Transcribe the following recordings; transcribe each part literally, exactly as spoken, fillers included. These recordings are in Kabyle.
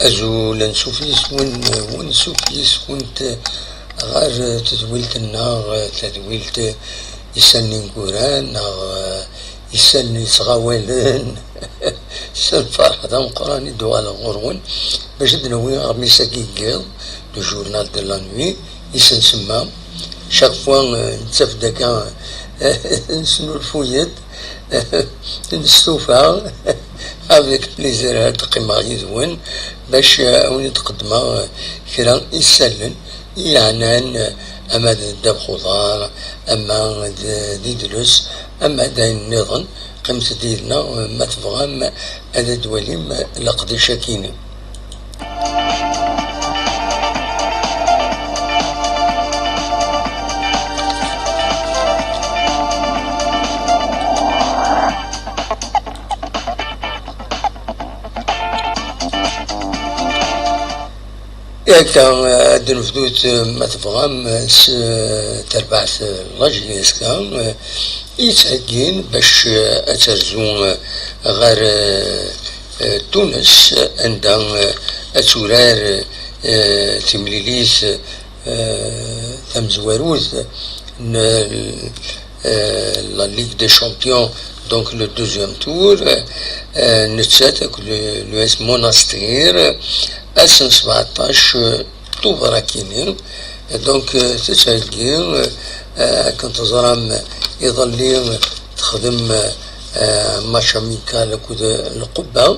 Azul, ansuf yis-wen, ansuf yis-went ɣer tedwilt-nneɣ, tadwilt isallen ineggura neɣ isallen yettɣawalen. S lferḥ d ameqqran i d-uɣaleɣ ɣur-wen bac ad d-nawi aɣmis-agi n yiḍ, le journal de la nuit, i s-nsemma. Chaque fois, euh, nettaf-d akka, euh, nesnulfuy-d, nestufa. Avec plaisir ad qqimeɣ yid-wen bac, euh, ad wen-id-qeddmeɣ, euh, kra isallen yeɛnan, euh, ama d ddabex uḍar, ama d, d idles, ama d ayen nniḍen. Qqimet-d yid-neɣ, euh, ma tebɣam ad d-twalim, euh, leqdic-akini. Akka, ad d-nebdut, ma tebɣam, s terbaɛt n la J S K, i yettheggin bac ad terzu ɣer Tunes, anda ad turar timlilit tamezwarut n la Ligue des Champions, donc le deuxième tour, nettat akked l'U S Monastir, ass n sbeɛṭac Tubeṛ akini. Donc, tettheggi, akken teẓram, iḍelli texdem match amical akked Lqubba,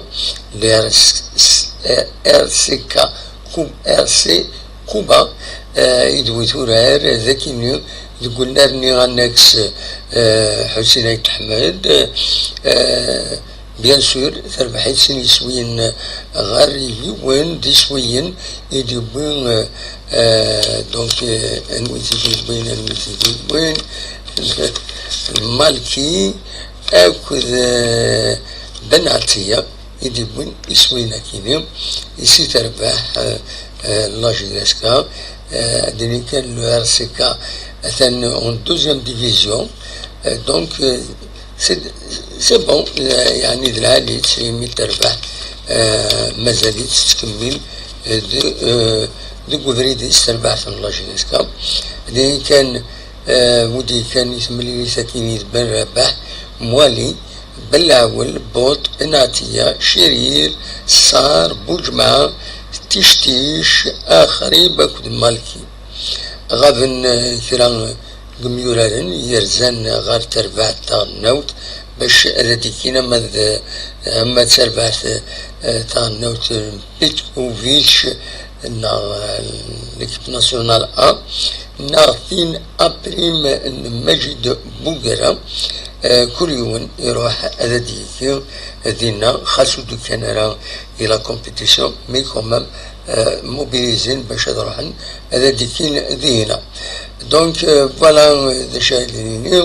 le R C K, R C Kuba, i d-wwin turar d akini deg unnar-nni annex Ḥusin Ayt Ḥmed. Bien sûr, terbeḥ-itt sin yiswiyen ɣer yiwen d iswiyen i d-yewwi, donc, anwi t-id-yewwin, anwi t-id-yewwin, Malki akked Ben Ɛettiya i d-yewwin iswiyen akini i si terbeḥ la J S K. Ad d-nini kan le R C K atan en deuxième division. Donc, c'est, c'est bon, yeɛni d lɛali-tt imi terbeḥ, mazal-itt tettkemmil deg ubrid-is terbaɛt n la J S K. Din kan, wid kan i temlilit akini d Ben Rabaḥ, Mwali, Belɛwel, Bot, Ben Ɛettiya, Cirir, Ṣar, Buǧemɛa, Tictic, Axrib akked Malki. Ɣaben kra n yimyuraren yerzan ɣer terbaɛt taɣelnawt bac ad d-ikkin ama d, ama d terbaɛt taɣelnawt n Petkovic neɣ l'équipe nationale A, neɣ tin aprim n Majid Bugara. Kul yiwen iruḥ ad d-yekki dinna, xas ur d-kkan ara i la compétition, mais quand même, mobilisés bac ad ruḥen ad d-ikkin dihina. Donc, voilà d acu ara d-nini.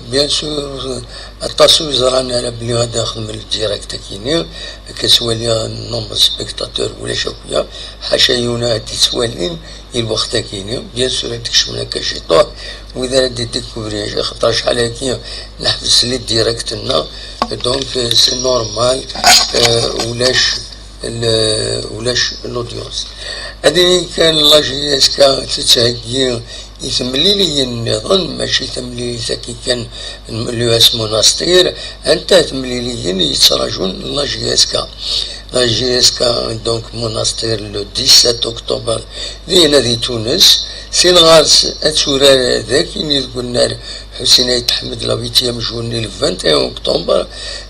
Bien sûr, aṭas ur yeẓran ara belli ad nexdem le direct akini, akka ttwaliɣ nombre de spectateurs ulac akya, ḥaca yiwen ara d-ittwalin i lweqt-akini. Bien sûr, ad d-kecmen akka ciṭuḥ wid ara d-idikuvrin, axaṭer acḥal-agi neḥbes les directs-nneɣ, donc, c'est normal, ulac ulac l'audience. Ad d-nini kan la J S K tettheggi i temliliyin nniḍen, mačči tamlilit-agi kan n l'U S Monastir, anta temliliyin yettrajun la J S K. La J S K, donc, Monastir le dix-sept octobre, dinna di Tunes. Sin ɣer-s ad turar d akini deg unnar Ḥusin Ayt Ḥmed, la huitième journée, le vingt et un octobre,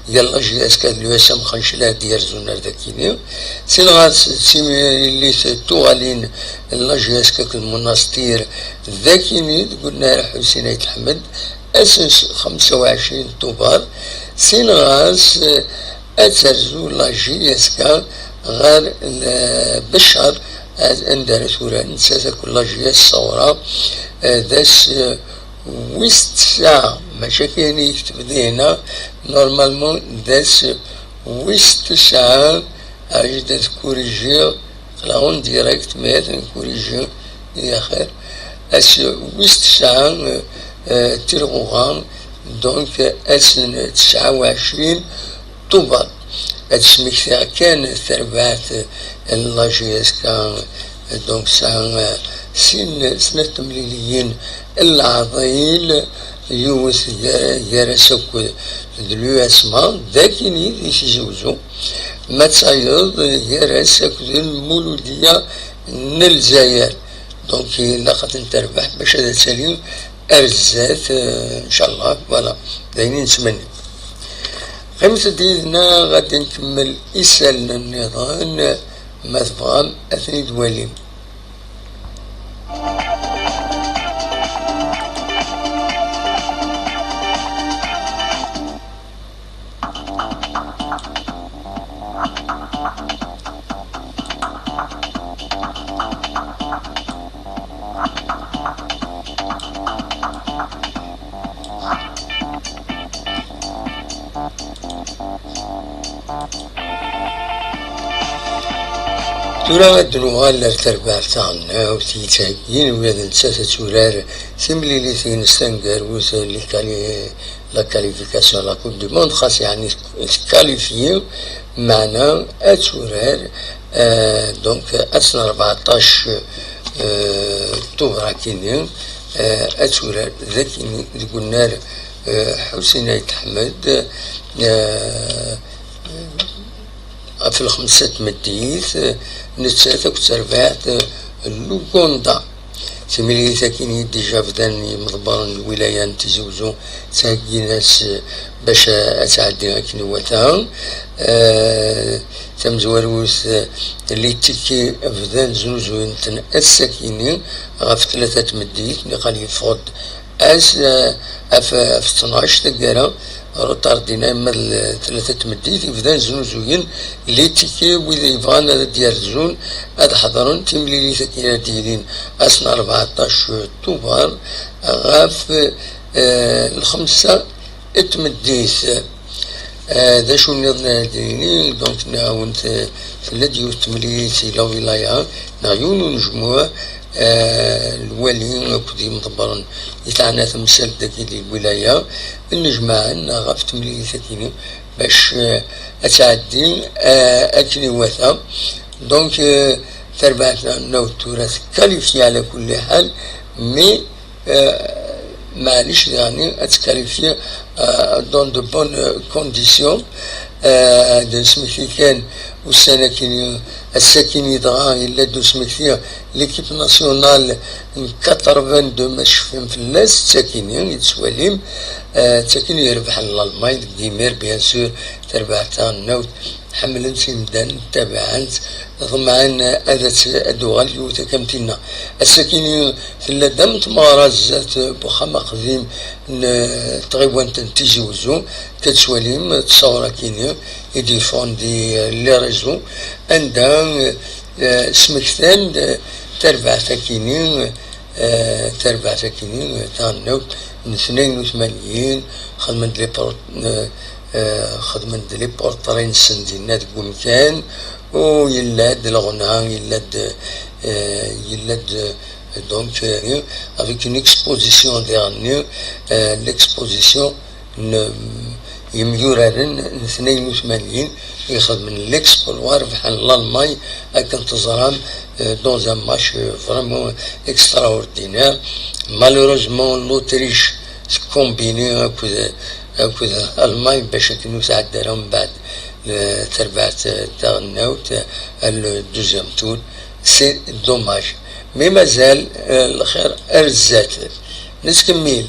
gar la J S K d l'U S M Xancla ad d-yerzun ar dakini. Sin ɣer-s d timlilit tuɣalin n la J S K akked Monastir d akini deg unnar Ḥusin Ayt Ḥmed, ass n xemsa u ɛecrin Tubeṛ. Sin ɣer-s ad terzu la J S K ɣer Beccar anda ara turar nettat akked la J S Saɣura, eh, d ass, eh, wis tesɛa, maca kan i yekteb dinna, normalement d ass wis tesɛa, aǧ-d ad kurijiɣ, aql-aɣ en direct, mais ad nkurijiɣ i axir. Ass wis tesɛa, eh, eh, tirɣuɣa, donc ass n tesɛa u ɛecrin Tubeṛ. Ad smektiɣ kan tarbaɛt n la J S K, donc tesɛa sin, snat temliliyin n leɛḍil, yiwet gar, gar-as akked d l'U S M A, d akin i di Tizi Uzzu, ma d tayeḍ gar-as akked Lmuludiya n Lezzayer. Donc ilaq ad ten-terbeḥ bac ad tali ar zdat, eh, ncallah, voilà, d ayen i nettmenni. Qqimet-d yid-neɣ, ad nkemmel isallen nniḍen, ma tebɣam ad ten-id-twalim. Tura ad d-nuɣal ar terbaɛt taɣelnawt yettheggin ula d nettat ad turar timlilit-ines taneggarut, les quali-, la qualification à la Coupe du Monde, xas yeɛni tkalifyi, meɛna ad turar, eh, donc ass n rbeɛṭac, eh, Tubeṛ akkin-nni, eh, ad turar d akkin-nni deg unnar, eh, Ḥusin Ayt Ḥmed, eh, ɣef lxemsa n tmeddit, eh, nettat akked terbaɛt, eh, n Luganda. Timlilit akkin-nni déjà bdan yimḍebbren n lwilaya n Tizi Uzzu ttheggin-as, eh, bac a-, ad tɛeddi akken iwata. Eh, tamezwarut, eh, les tickets bdan znuzuyen-ten ass akkin-nni ɣef tlata n tmeddit, niqal yeffeɣ-d ass, eh, ɣef, ɣef ttnac taggara, retardin arma d tlata n tmeddit, bdan znuzuyen les tickets, wid yebɣan ad d-yerzun ad ḥeḍren timlilit akken ara d-yilin ass n rbeɛṭac Tubeṛ ɣef, eh, lxemsa n tmeddit. Eh, d acu nniḍen ara d-nini? Donc, nɛawen t-, tella-d yiwet temlilit i la wilaya, neɣ yiwen unejmuɛ, eh, lwali akked yimḍebbren i teɛna temsalt dagi di lwilaya, nnejmaɛen ɣef temlilit-agi bac, eh, ad tɛeddi, eh, akken iwata. Donc, eh, tarbaɛt n Newt tura tkalifya ɛla kulli ḥal, mais Eh, maɛlic, daɣen ad tkalifyi, eh, dans de bonnes conditions. Eh, ad nesmekti kan ussan akkin, ass-akkin dɣa yella-d usmekti, l'équipe nationale n quatre-vingt-deux ma tecfam fell-as, d takin i tettwalim, eh, d takin yerbeḥ Lalman deg yimir, bien sûr, tarbaɛt taɣelnawt. Ḥemmlen-tt yimdanen, ttabaɛen-tt, ḍemɛen ad tt-, ad d-tuɣal yiwet akka am tinna. Ass-akkin tella-d am tmeɣra zdat n uxxam aqdim n tɣiwant n Tizi Uzzu, tettwalim ttṣawra akkin i d-yeffɣen di les réseaux, anda, eh, smektan-d tarbaɛt akkin, eh, tarbaɛt akkin, eh, taɣelnawt n tnayen u tmanyin, xedmen-d les pro-, eh, eh, xedmen-d les portraits-nsen dinna deg umkan, u yella-d leɣna, yella-d, eh, yella-d, eh, donc, eh, avec une exposition diɣenni, eh, l'exposition n yimyuraren n tnayen u tmanyin i ixedmen l'exploit, rebḥen Lalman, akken teẓram, eh, dans un match, eh, vraiment extraordinaire. Malheureusement, l'Autriche tkumbini akked, akked Lalman bac akken ur tɛeddi ara mbeɛd, eh, tarbaɛt, eh, taɣelnawt, eh, le deuxième tour. C'est dommage. Mais mazal, eh, lxir ar zdat. Nettkemmil.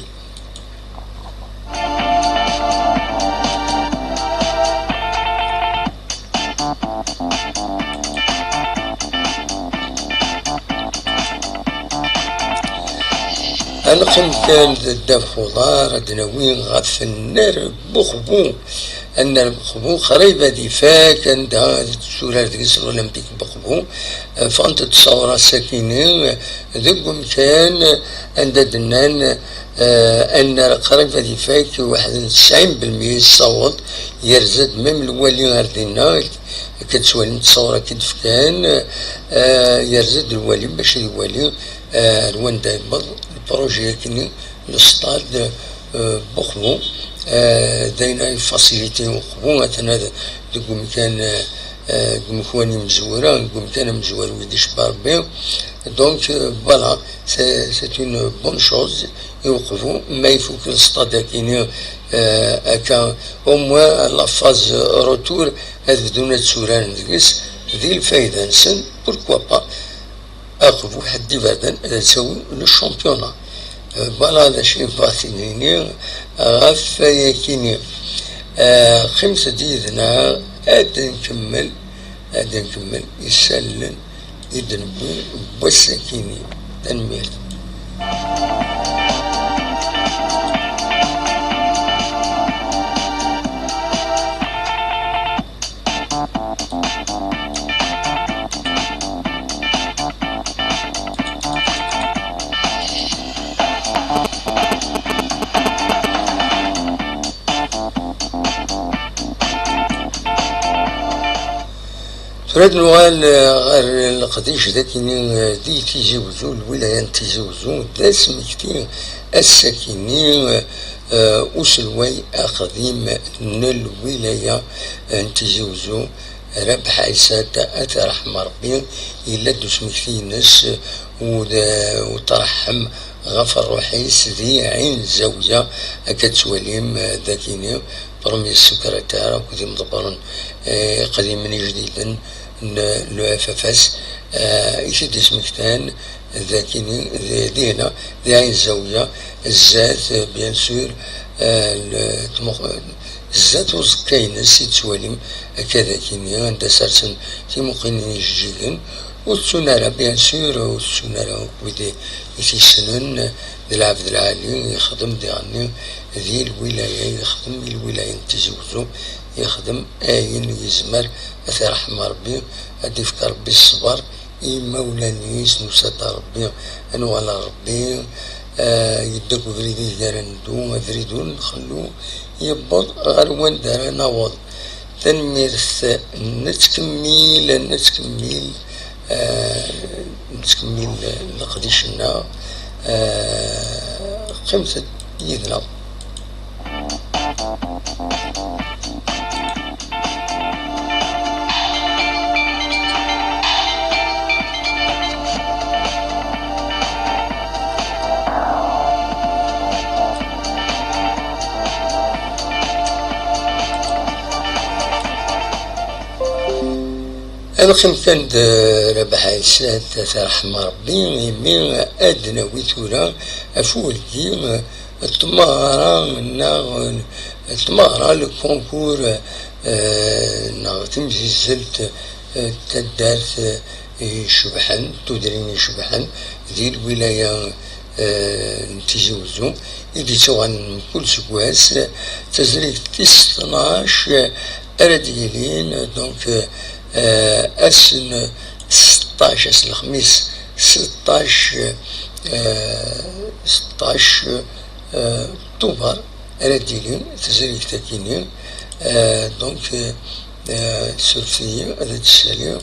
Ad neqqim kan d ddabex uḍar, ad d-nawi ɣef nnar n uxbu. Annar Buqbu qrib ad ifak, anda tetturar deg-s l'Olympique Buqbu. Eh, ffɣent-d ṣṣawra sakini, eh, deg umkan, eh, anda d-nnan, eh, annar qrib ad ifak, waḥed n tesɛin belmi yessaweḍ, yerza-d même lwali ar dinna, akka d-ttwalimt ṣṣawra akka d-fkan, eh, yerza-d lwali bac ad iwali, eh, ar wanda yewweḍ lpruji akkenni n stade, eh, Buqbu, eh, d ayen ay facilité Uqbu, atan ad deg umkan, eh, eh, deg umkan imezwura, deg umkan amezwaru i d-icebba Rebbi. Donc, euh, voilà, c'est, c'est une bonne chose. I Uqbu, ma ifuk lestad akini, euh, akka, au moins la phase retour, ad bdun ad tturaren deg-s, di lfayda-nsen, pourquoi pas, aqbuḥ d iberdan ad tawin le championnat. Euh, voilà d acu i bɣiɣ ad t-id-nini ɣef wayakini. Euh, qqimet-d yid-neɣ, ad nkemmel, ad nkemmel isallen i d-newwi n wass-akini. Tanemmirt. Tura ad nuɣal, eh, ɣer leqdic d akini, eh, di Tizi Wezzu, lwilaya n Tizi Wezzu, d asmekti ass-akini, eh, uselway aqdim n lwilaya n Tizi Wezzu, Rabeḥ Ɛisat, ad t-iṛḥem Ṛebbi, yella-d usmekti-ines, u d-, u tṛeḥḥem ɣef ṛṛuḥ-is di Ɛin Zawiya, akka d-twalim, eh, d akini, premier secrétaire akked imḍebbren, eh, iqdimen ijdiden n l'E F F S, eh, i t-id-ismektan d akini, di, dina, di Ɛin Zawiya, zdat, eh, bien sûr, eh, le, tmuq-, zdat uẓekka-ines i tettwalim akka d akini, anda sersen timuqinin ijeǧǧigen, ur ttun ara, bien sûr, ur ttun ara akk wid i, i t-yessnen, d Lɛebd Lɛali, yexdem diɣenni di lwilaya, yexdem i lwilaya n Tizi Wezzu, yexdem ayen yezmer, ad t-iṛḥem Ṛebbi, ad d-ifk Ṛebbi ṣṣber i imawlan-is, nusa-d ar Ṛebbi, ad nwali Ṛebbi, eh, yedda deg ubrid ideg ara neddu, abrid ur nxellu, yewweḍ ɣer wanda ara naweḍ. Tanemmirt, nettkemmil, nettkemmil, eh, nettkemmil leqdic-nneɣ, eh, qqimet-d yid-neɣ. Ad neqqim kan d Rabaḥ Ɛisa, ad t-iṛḥem Ṛebbi, imi ad d-nawi tura ɣef wurgi n tmeɣra neɣ n tmeɣra, le concours, eh, neɣ timzizzelt, eh, taddart, eh, icebḥen, tudrin icebḥen di lwilaya, eh, n Tizi Wezzu, i d-ittuɣalen mkul seggas, tazrigt tis tnac, eh, ara d-yilin, donc, eh, ass n seṭṭac, ass n lexmis, seṭṭac, eh, seṭṭac, eh, Tubeṛ ara d-yilin tazrigt-agi-nni, eh, donc, eh, eh, surfet-iyi, ad d-ssaliɣ,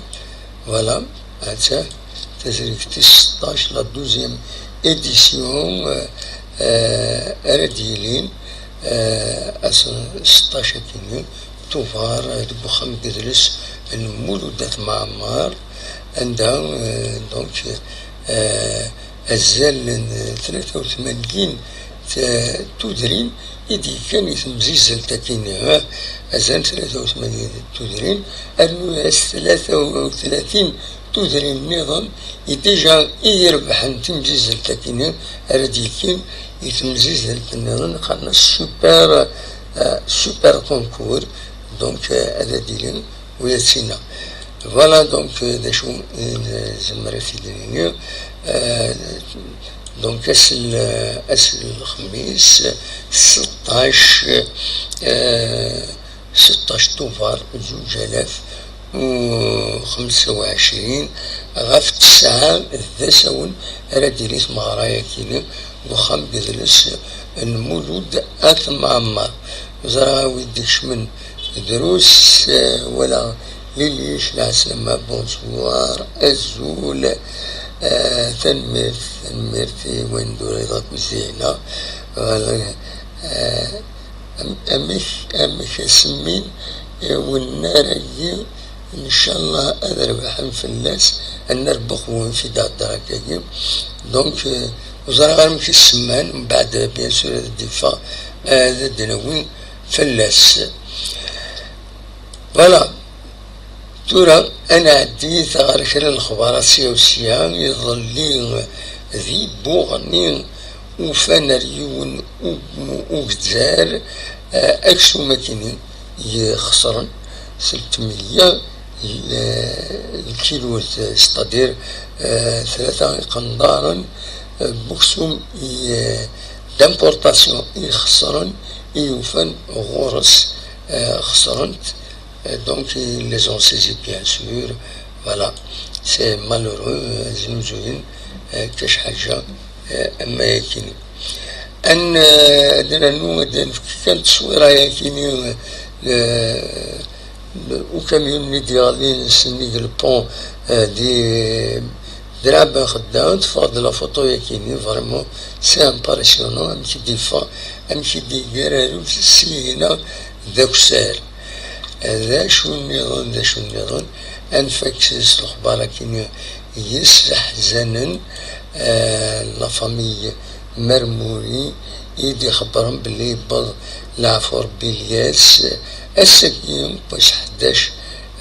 voilà, atta, tazrigt tis seṭṭac, la douzième édition, eh, eh, ara d-yilin, eh, ass n seṭṭac-agi-nni, Tubeṛ, eh, deg uxxam n yidles n Mulud At Mɛemmer, anda, eh, donc, eh, azal n tlata u tmanyin t-, tudrin i d-yekkan i temzizzelt-agi-nni, eh, azal n tlata u tmanyin tudrin, rnu-as tlata u tlatin tudrin nniḍen i déjà i irebḥen timzizzelt-agi-nni ara d-yekkin i temzizzelt nniḍen, qqaren-as super, eh, super concours, donc, eh, ad d-ilin ula d tinna. Voilà, donc, euh, d acu i nezmer ad t-id-nini. Euh, donc, ass n, ass n lexmis, seṭṭac, euh, seṭṭac Tubeṛ zuǧ alaf u xemsa u ɛecrin, ɣef ttesɛa d asawen ara d-tili tmeɣra-yagi deg uxxam n yidles n Mulud At Mɛemmer. Ẓriɣ a wi d-ikecmen drus, eh, wala Lili, lɛeslama, bonsoir, azul, eh, tanemmirt, tanemmirt i wayen d-turiḍ akk Zina. Voilà, eh, am-, amek, amek asemmin i wennar-agi, ncallah ad rebḥen fell-as, ad nerbeḥ win fi d-ihedder akkagi. Donc, eh, ur ẓriɣ ara amek i s-semman, mbeɛd, bien sûr, ad d-iffeɣ, eh, ad d-nawi fell-as. Voilà. Tura, ad nɛeddi ɣer kra n lexbarat sya u sya. Iḍelli di Buɣni, ufan ar yiwen u-, ugzar, eh, aksum akini yexsren tlettmeyya l-, lkilot, c'est-à-dire, eh, tlata iqendaren, eh, n uksum i, eh, d'importation i xesren, i yufan ɣur-s, eh, xesren-t. Euh, donc, ils les ont saisis, bien sûr. Voilà. C'est malheureux, euh, znuzuyen, euh, kac ḥaǧa, euh, am wayakini. Ad n-, euh, ad nernu, ad nefk kan tteswira yakini, euh, le, le, ukamyun-nni d-yeɣlin sennig le pont, euh, di Draɛ Ben Xedda, teffeɣ-d la photo yakini, vraiment, c'est impressionnant, amek i d-yeffeɣ, amek i d-yeggar aru s yina d akessar. D acu nniḍen, d acu nniḍen, ad nfak s lexbar akini yesseḥzanen, euh, la famille Mermuri i d-ixebbren belli yewweḍ leɛfu Rebbi Lyas ass-agi, wass ḥdac,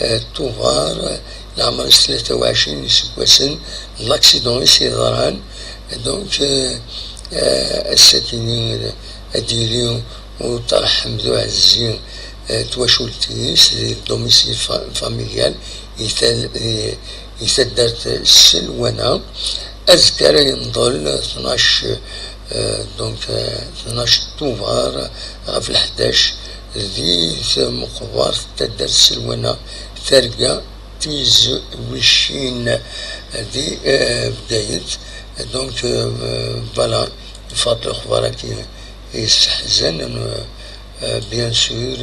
eh, Tubeṛ, eh, leɛmer-is tlata u ɛecrin iseggasen, l'accident i s-yeḍran. Donc, eh, eh, ass-agi, eh, ad d-yili uṭerḥ d uɛezzi, eh, twacult-is di domicile fa-, familial, i tal-, i, i taddart Selwana. Azekka ara yenḍel tnac, eh, donc, eh, tnac Tubeṛ ɣef leḥdac di tmeqbert taddart Selwana, targa Tizi Wicin di, eh, Bgayet. Donc, eh, voilà, ifeḍ lexbar-agi yesseḥzanen, eh, bien sûr,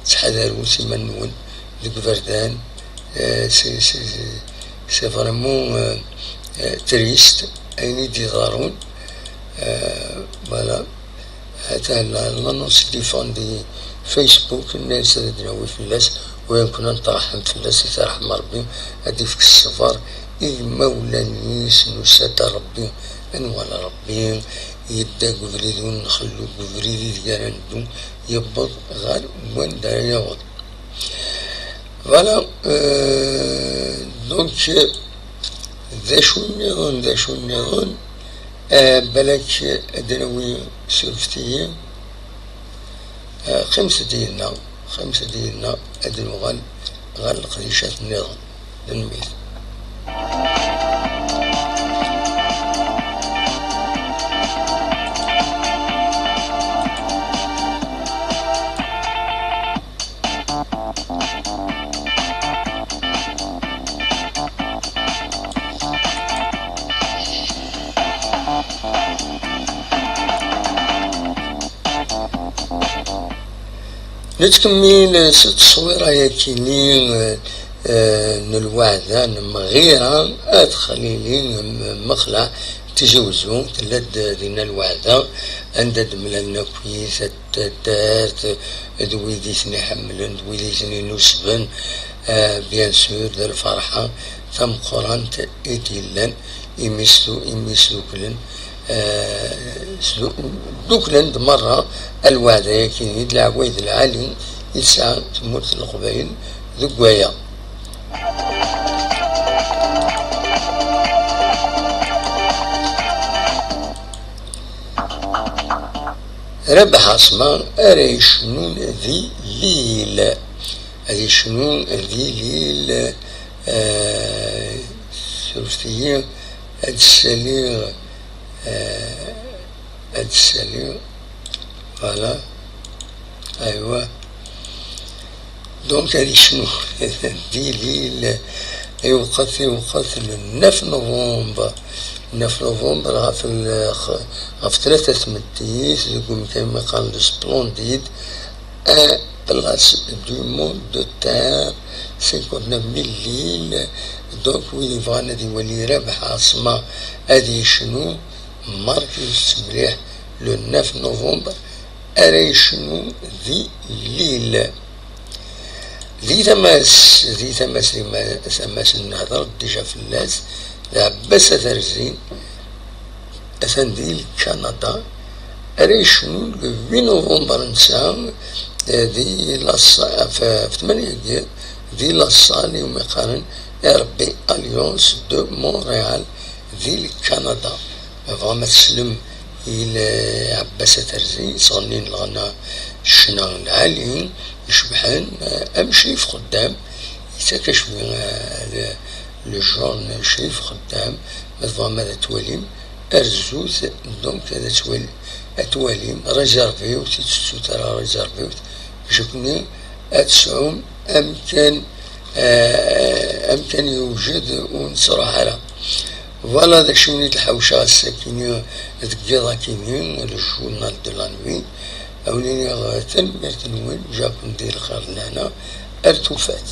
ttḥadarut iman-nwen deg iberdan. Euh, c'est, c'est, c'est vraiment, euh, euh, triste, ayen i d-iḍerrun. Euh, voilà. Atan la, l'annonce i d-yeffɣen di Facebook, nnan-as ad d-nawi fell-as, wayen kunna neṭṭerḥem fell-as, ad t-yerḥem Rebbi, ad d-ifk ṣṣber i yimawlan-is, nusa-d ar Rebbi, ad nwali Rebbi, yedda deg ubrid ur nxellu, deg ubrid ideg ara neddu, yewweḍ ɣer wanda ara yaweḍ. Voilà, euh, donc, euh, d acu nniḍen, d acu nniḍen, euh, balak ad d-nawi surfet-iyi, euh, qqimet-d yid-neɣ, qqimet-d yid-neɣ, ad nuɣal ɣer leqdicat nniḍen. Tanemmirt. Nettkemmil s tteswira-yakini, eh, eh, n lweɛda n Mɣira At Xlili, m-, Mexlaɛ Tizi Wezzu, tella-d dinna lweɛda, anda d-mlalen akk taddart, d wid i ten-iḥemmlen, d wid i ten-inusben, eh, bien sûr, d lferḥa tameqqrant i d-yellan, imi s-, imi sduklen, eh, sdu-, duklen-d merra lweɛda-yagi, d leɛwayed lɛali i tesɛa tmurt n Leqbayel deg waya. Rabaḥ Ɛaṣma ara yecnun di Lille. Ad yecnu di Lille, eh, surfet-iyi, ad d-ssaliɣ, eh, ad d-ssaliɣ, voilà, aywa. Donc, ad yecnu di Lille, iwqet, iwqet le neuf novembre. Neuf novembre ɣef l-, ɣef tlata tmeddit, deg umkan mi qqaren le Splendide, un place du monde de terre, cinquante-neuf mille Lille. Donc, wid yebɣan ad iwali Rabeḥ Ɛaṣma ad yecnu, market mliḥ, le neuf novembre, ara yecnu di Lille. Di tama-s, di tama-s, di ma-, tama-s nehder déjà fell-as, d Ɛebbas At Rrezin, atan di Lkanada, ara yecnu le huit novembre netta, eh, di la sa-, f, f tmanya n yiḍ, di la salle iwumi qqaren R B Alliance de Montréal, di Lkanada. Ma tebɣam ad teslem i Ɛebbas At Rrezin yettɣennin leɣna, ccna lɛali icebḥen, eh, am Crif Xeddam, yettak acwi, eh, le, le genre Crif Xeddam. Ma tebɣam ad twalim, arzut, donc ad twal-, ad twalim, réserviwt, ur tettut ara réserviwt, bac akkenni ad tesɛum amkan, eh, amkan yewjed ur nettruḥ ara. Voilà, d acu i d-ḥawceɣ ass-akini deg yiḍ akini, le journal de la nuit. Awen-iniɣ tanemmirt-nwen, jakum di lxir d lehna, ar tufat.